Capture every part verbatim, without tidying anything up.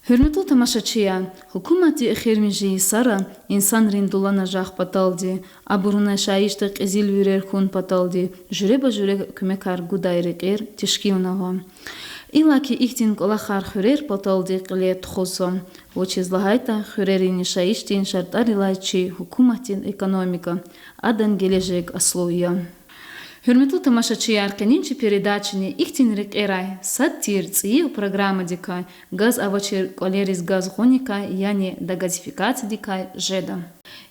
Гьуьрметлу тамашачияр, гьукуматди эхиримжи йисара инсанрин дуланажагъ паталди, абурун яшайишда кьезил вирер хьун паталди жуьреба-жуьре куьмекар гудай рекьер тешкилнава. Иллаки ихьтин кӀвалахар хуьрер паталди кьиле тухузва, вучиз лагьайтӀа хуьрерин яшайишдин шартӀарилай чи гьукуматдин экономика, адан гележег аслу я. Гьуьрметлу тамашачияр, къенин чи передачани ихьтин рекьерай сад тир цӀийи программадикай, газ авачир кӀвалериз газ гъуникай, яни дегазификациядикай жеда.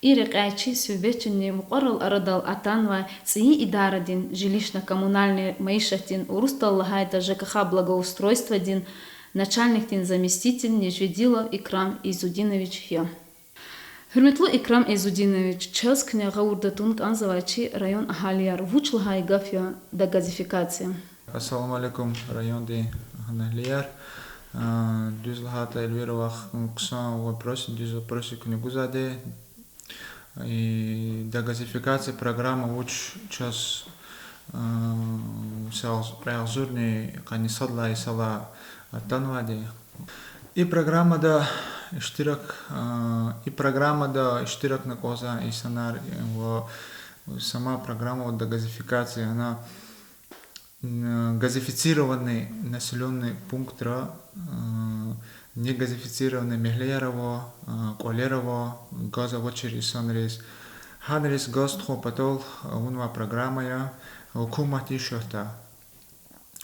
И рекьяй чи суьгьбетчини мукьварал арадал атанвай цӀийи идарадин жилищно-коммунальный майишатдин, урусдал лагьайтӀа ЖКХ благоустройстводин начальникдин заместитель Нежведилов Икрам Изудинович я. Гьуьрметлу Икрам Изудинович, чаз куьне гъавурда тун кӀанзавай чи район агьалияр, вуч лагьай гаф я дегазификация? Ассаламу алейкум, райондин агьалияр. А, дуьз лагьайтӀа, Эльвира вах, хъсан вопрос, дуьз вопрос куьне гузвайди. И дегазификация программа вуч чаз, а, са кьве агъзурни къанни сад лагьай йисалай атанвайди. И программада иштирак, а, и программада иштиракна кӀанзавай инсанар, э, ва сама программа дегазификация, она, м, газифицированный населённый пунктра, э, негазифицированный мягьлеяр ава, э, кӀвалер ава, газ авачир инсанриз. Гьанриз газ тухун патал авунвай программа я, гьукуматдин шартӀар.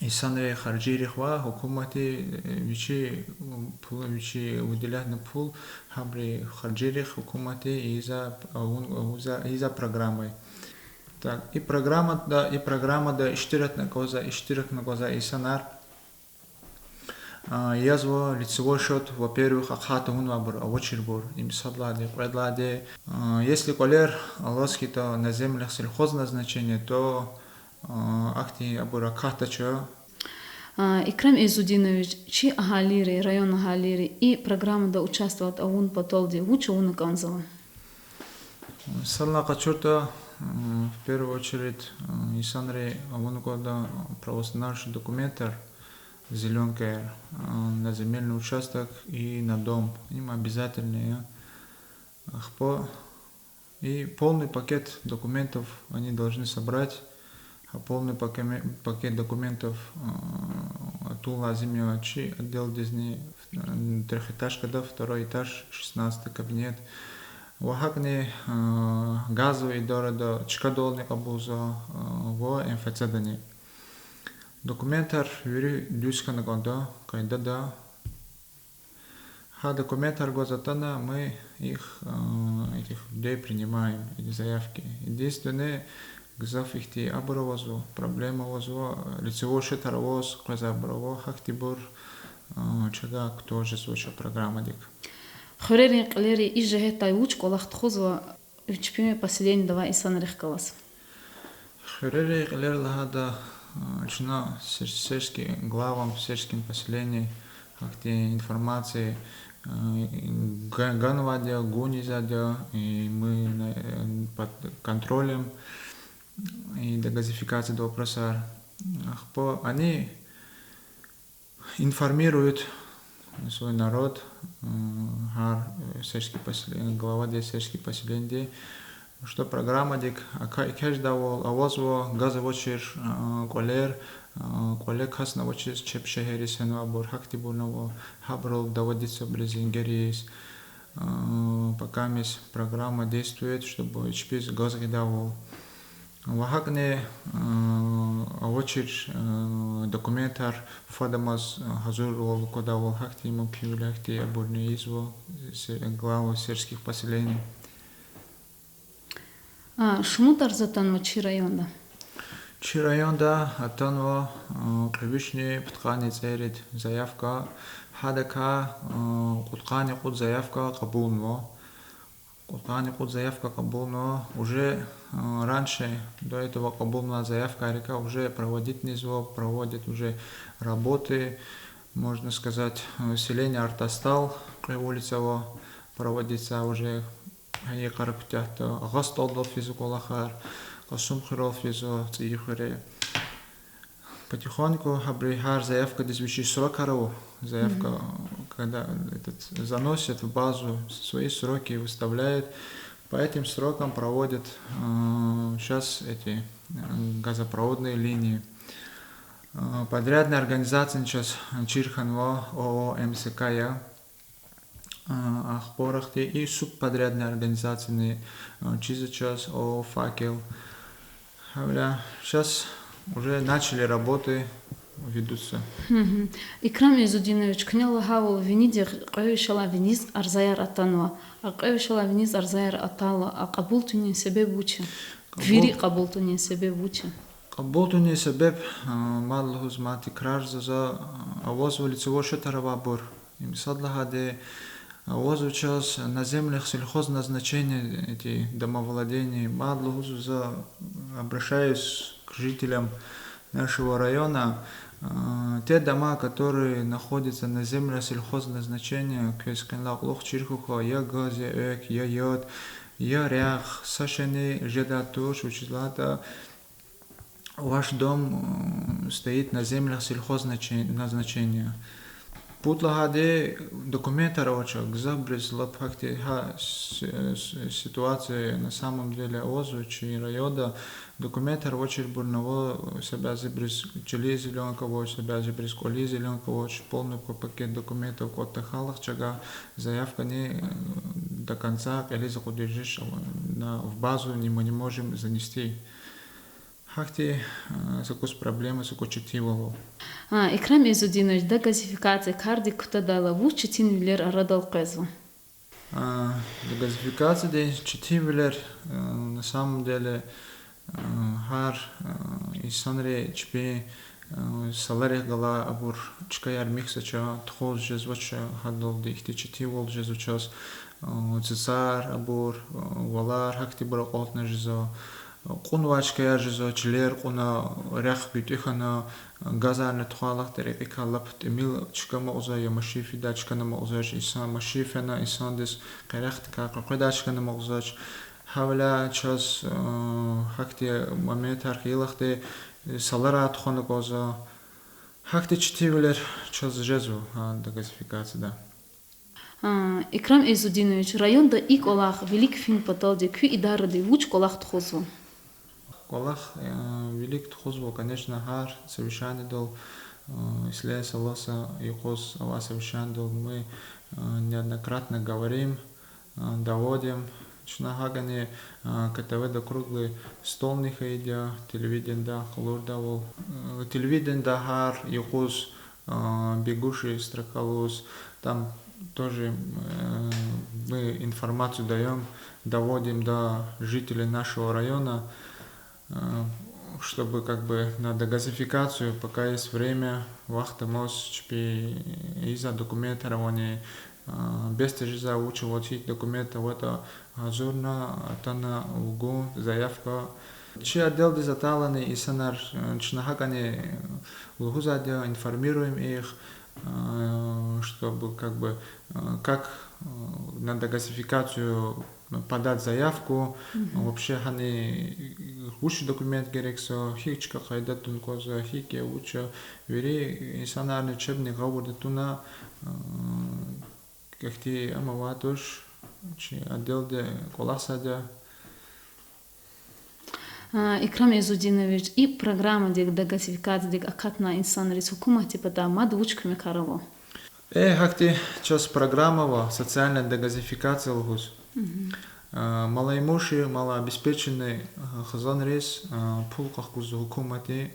Инсанри харжийрихъ ва гьукуматди, э, вичи, м, пул, вичи выделятьна пул, гьабурун харжийрихъ гьукуматди ийизвай, авун, авунвай, ийизвай программа я. Так, и программада, и программада иштиракна кӀанзавай, иштиракна кӀанзавай инсанар, а, язва лицевой счёт, во-первых, ахъа тавунвайбур, авачирбур, им сад лагьайди, кьвед лагьайди. А, если кӀвалер алаз хьайитӀа на землях сельхозназначения, то, а, ахьтин абур акатдача. А, Икрам Изудинович, чи агьалийри, район агьалийри и программада участвовать авун паталди вуч авуна кӀанзава? Сад лагьай къачуртӀа, м, в первую очередь, м, инсанри авуна кӀанда правовосстановляющий документар, зелёнкаяр, м, на земельный участок и на дом. Им обязательно я. Ахпа и полный пакет документов они должны собрать. А полный пакеме-, пакет документов, а, атун лазим я чи отделдизни, м, трёхэтажкада, второй этаж, шестнадцатый кабинет. Ва гьакӀни, а, газовый идарада чкадални кьабулзава, а, ва МФЦ-дани. Документар вири дуьз хьана кӀанда, къайдада. Гьа документар гваз атана, мы их, э, этих людей принимаем, эти заявки. Единственное, гзаф ихьтин абур авазва, проблема авазва, лицевой счётар аваз къвезвайбур ава, гьахьтинбур, э, чавай кутаз жезвач программадик. Хуьрерин кьилери и жигьетдай вуч кӀвалах тухузва чпин поселениеда авай инсанрихъ галаз? Хуьрерин кьилер лагьайтӀа, э, чна се-, сельский, главам сельских поселений гьахьтин информация, э, га-, ганвайди я, гунизвайди я, и мы на, э, под контролем, и дегазификация вопросар. Ахпа они информируют свой народ, м, гьар, э, сельский поселен-, главади сельский поселениеди, что программадик акъатна кӀанзавайвал, авазва газ авачир, э, кӀвалер, э, кӀвале касни авачиз чеб шегьерриз фенвайбур, гьахьтинбурни ава, гьабурал доводиться авурбуруз, зенгер ийиз, э, покамес программа действует, чтобы чпиз газ гъидайвал. Ва гьакӀни, э, авачир, э, документар фадамаз, э, гьазурвал квадайвал, гьахьтин мумкинвилер, гьахьтинбурни ийизва се-, главы сельских поселений. А, шумуд тарс атанва чи районда? Чи районда атанва, э, кьве вишни пудкъанни цӀерид заявка, гьадакай, э, кьудкъанни кьуд заявка кьабулнава. Кьудкъанни кьуд заявка кьабулнава, уже, э, раньше, до этого кьабулнавай заявкайрикай уже проводитьнизва, проводят уже работы, можно сказать, э, селение Артастал, кьве улица ава, проводится уже, гьа йикъара куьтягьда, Агъа СтӀалдал физва кӀвалахар, Кьасумхуьрел физва, ЦӀийи хуьре. Потихоньку гьабуру гьар заявкадиз вичи срокар ава. Заявка, когда этот, заносят в базу, свои сроки выставляют. По этим срокам проводят сейчас эти газопроводные линии. Подрядный организацияни чаз чир хьанва, ООО МСК я. Ахпа рахди и субподрядный организацияни чизва чаз, ООО Факел. Гьавиляй сейчас уже начали работы, ведутся. Икрам Изудинович, куьне лагьайвал, винидихъ кьве вишелай виниз арзаяр атанва. А кьве вишелай виниз арзаяр атайла, а кьабул тунин себеб вуч я? Вири кьабул тунин себеб вуч я? Кьабул тунин себеб, мад лугьуз, мад тикрарзава за, авазва лицевой счётар авайбур. Им сад лагьайди, авазва чаз на землях сельхозназначения эти домовладения, мад лугьузва за, обращаюсь к жителям нашего района, те дома, которые находятся на землях сельхозназначения, квез къенлай кьулухъ чир хьухь, я газ, я экв, я яд, я рехъ, са шейни жедай туш, вучиз лагьайтӀа ваш дом стоит на землях сельхозназначения. Пуд лагьайди, документар авач, гзафбуруз лап гьахьтин гьа ситуация на самом деле авазва чи районда, документар авачирбурни ава, са бязибуруз чилин зеленка авач, са бязибуруз кӀвалин зеленка авач, полный пакет документов кӀватӀ тахьайла чага, заявкани до конца кьилиз акъудиз жеч, в базу мы не можем занести. Гьахьтин са кӀус проблема, са кӀус четинвал ава. Икрам Изудинович, дегазификация кардик кутадайла вуч четинвилер арадал къвезва? Дегазификациядин четинвилер, на самом деле, гьар инсанри чпи саларихъ галай абур чкаяр михьзавач, тухуз жезвач, гьадалди ихьтин четинвал жезва чаз, цацар абур, валар гьахьтинбур акьалтна жезва, кьунвай чкаяр жезва, чилер кьуна, рехъ гуьтӀуь хьана, газарни тухвайлахъди рекьикай лап тӀимил чка амукьзава, я машин фидай чкани амукьзавач, инсан машин фена, инсандиз къерехдикай къекъведай чкани амукьзавач. Гьавиляй чаз гьахьтин моментар хьайилахъди саларай тухвана кӀанзава. Гьахьтин четинвилер чаз жезва гьа дегазификацияда. Икрам Изудинович, районда и кӀвалах вилик фин паталди куь идаради вуч кӀвалах тухузва? КӀвалах вилик тухузва, конечно, гьар совещаниедал, если са ласа юкъуз авай совещаниедал мы неоднократно говорим, доводим. Чна гьакӀни КТВ-да круглый столни хьайиди я, телевидениеда къалурдайвал. Телевидениеда гьар юкъуз бегущая строка лугьуз, там тоже мы информацию даём, доводим до жителей нашего района, чтобы как бы на дегазификацию, пока есть время, вахт амаз, чпи ийизвай документар авани, бес тежезвай вуч аватӀа, гьич документ аватӀа, гьазурна атана вугун заявка. Чи отделдиз атайлани инсанар, чна гьакӀни лугьузвайди я, информируем их, чтобы как бы как на дегазификацию подать заявку, вообще гьана вуч документ герекзава, гьи чка къайда тун кӀанзава, гьикӀ я, вуч я, вири инсанарни чебни гъавурда туна, ахьтин ам авайди туш, чи отделди кӀвалахзавайди я. Икрам Изудинович, и программадик, дегазификациядик акатнавай инсанриз гьукуматдин патай мад вуч куьмекар ава? Э, гьахьтин чаз программа ава, социальная дегазификация лугьуз. Малоимущие, малообеспеченные хизанриз пул къахкузва гьукуматди,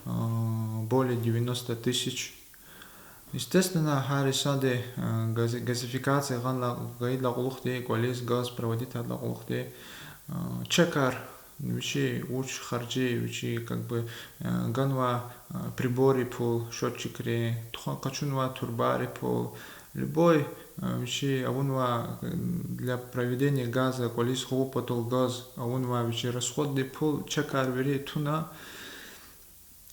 более девяноста тысяч. Естественно, гьар инсанди газификация гъайидалай кьулухъди, кӀвализ газ проводить авайдалай кьулухъди, чекар, вичи вуч харжи, вичи как бы ганвай приборрин пул, счётчикрин, тухун къачунвай турбайрин пул, любой вичи авунвай для проведения газа, кӀвализ хгун патал газ авунвай вичин расходдин пул, чекар вири туна,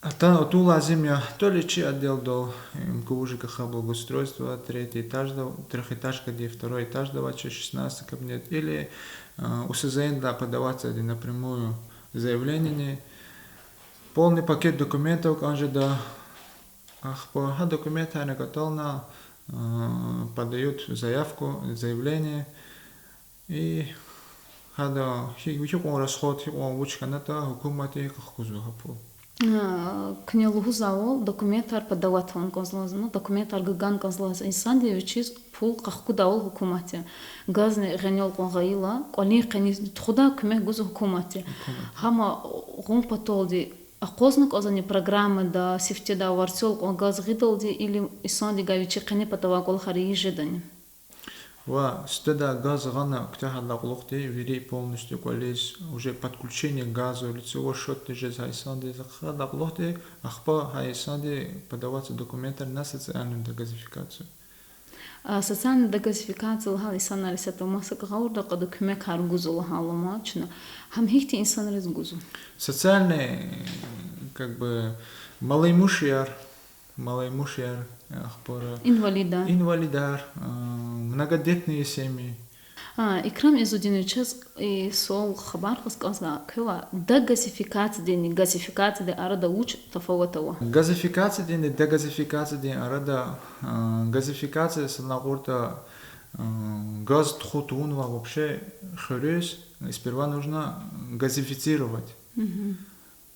атун лазим я то ли чи отделдал, МКУ ЖКХ благоустройства, третий этажда, трёхэтажкади второй этажда авачир шестнадцатый кабинет, или УСЗН-да подаватьзавайди напрямую заявленияни. Полный пакет документов кӀан жеда. Ахпа гьа документарни кӀватӀална, э, подают заявку, заявление. И гьада гьи-, гьикьван расход, гьикьван вуч хьанатӀа, гьукуматди къахкузва гьа пул. А, куьне лугьузвайвал, документар подавать авун кӀанзава, документар гугун кӀанзава инсанди вичиз пул къахкудайвал гьукуматди. Газни гъенел кьван гъайила, кӀвалин къене тухудай куьмек гуз гьукуматди. Гьукумат. Гьама гъун паталди акъвазна кӀанзавани программада, сифтеда варцел кьван газ гъидалди или инсандивай вичин къене патавай кӀвалахар ийиз жедани? Ва сифтеда газ гъана куьтягьайдалай кьулухъди вири полностью кӀвализ, уже подключение к газу, лицевой счёт тежез гьа инсандиз, ахъайдалай кьулухъди, ахпа гьа инсанди подавать ийизва документар на социальную догазификацию. А, социальная догазификация лагьайла инсанар исятда масакӀа гъавурда кьада куьмекар гузва лагьайла ма чна. Гьам гьихьтин инсанриз гузва? Социальный, как бы, малоимущияр, малоимущияр, ахпа Инвалидар. Инвалидар, а, многодетные семьи. А, Икрам Изудинович, чаз и суал хабар кьаз кӀанзава, квевай догазификациядинни газификациядин арада вуч тафават ава? Газификациядинни догазификациядин арада, а, газификация санал кьуртӀа, а, газ тухун тавунвай вообще хуьруьз, сперва нужно газифицировать.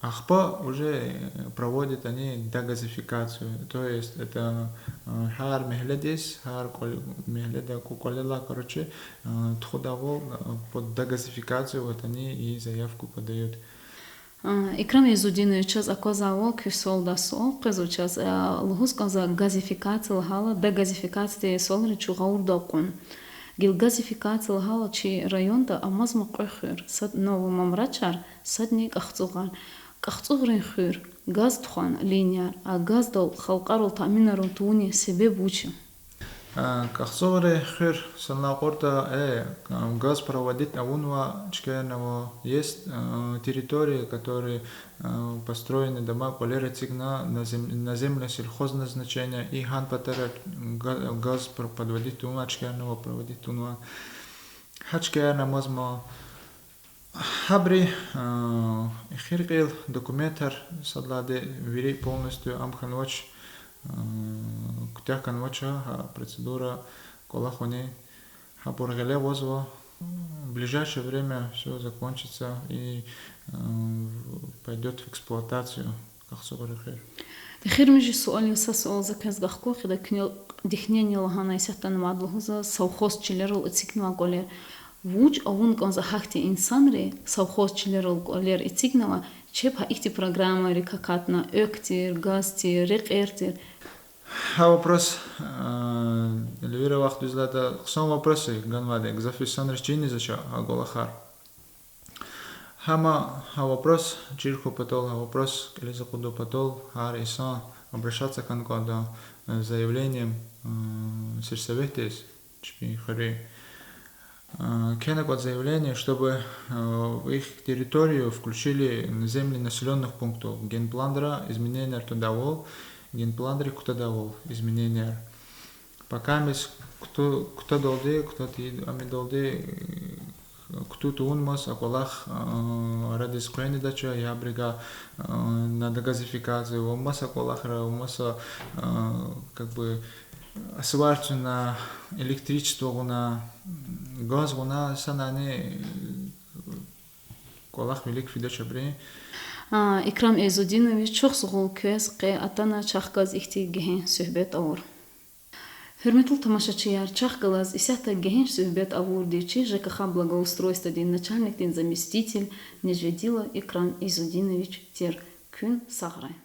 Ахпа уже проводят они догазификацию. То есть это, э, гьар мягьледиз, гьар кӀвал-, мягьледа кӀу-, кӀвалелай, короче, э, тухудайвал, э, под догазификацию вот они и заявку подают. А, Икрам Изудинович, чаз аквазвайвал, куь суалдай суал къвезва чаз, а, лугьуз кӀанзава газификация лагьайла, догазификациядин суалрин чун гъавурда акьван. Гила газификация лагьайла чи районда амазма кьве хуьр, сад Новомамрачар, садни КӀахцӀугъар. КӀахцӀугърин хуьр, газ тухун линияр, а газдал халкьарал таъминарун тавунин себеб вуч я? А, КӀахцӀугърин хуьр санал кьуртӀа, э, газ проводить авунвай чкаяр ава, есть, э, территории, которые, э, построены дома, кӀвалер эцигна на зем-, на землю сельхозназначения, и гьа патара га-, газ пр-, подводить тавунвай чкаяр ава, проводить тавунвай. Гьа чкаяр амазма. Гьабуру, а, эхир кьил документар садлагьана вири полностью ам хьанвач, а, куьтягь хьанвач гьа процедура кӀвалахуни, гьабур гъиле авазва. В ближайшее время всё закончится и, а, пойдёт в эксплуатацию КӀахцӀугърин хуьр. Эхиримжи суал я, са суал за квез гахкун хъийида, куьне дихьнени лагьана, исятда мад лугьузва, совхоз чилерал эцигнавай кӀвалер. Вуч авун кӀанзава гьахьтин инсанри, совхоз чилерал кӀвалер эцигнавай, чеб гьа ихьтин программайрик акатна, экв тир, газ тир, рекьер тир? Гьа вопрос, э, Эльвира, вахъ дуьз лагьайтӀа, хъсан вопрос я, ганвайди я, гзаф инсанриз чизвач гьа кӀвалахар. Гьама гьа вопрос чир хьун патал, гьа вопрос кьилиз акъудун патал гьар инсан обращаться хьана кӀанда, э, заявлением, э, сельсоветдиз, чпин хуьруьн. Э, кхьена кӀанда заявление, чтобы, э, в их территорию включили земли населённых пунктов. Генпланра измененияр твадайвал, генпланрик кутадайвал измененияр. Покамис куту-, кутадалди, кутад-, амидалди, э, кутун тавунмаз а кӀвалах, э, арадиз къведач, я абуруз, э, на догазификацию, ва маса кӀвалахра, ва маса, э, как бы, сварцуна, электричество гъуна, газ гъуна, санани, э, кӀвалах вилик фидач абурун. А, Икрам Изудинович, чухсагъул квез къе атана чахъ галаз ихьтин гегьенш суьгьбет авур. Гьуьрметлу тамашачияр, чахъ галаз исятда гегьенш суьгьбет авурди чи ЖКХ благоустройстводин начальникдин заместитель Нежведилов Икрам Изудинович тир. Куьн сагърай.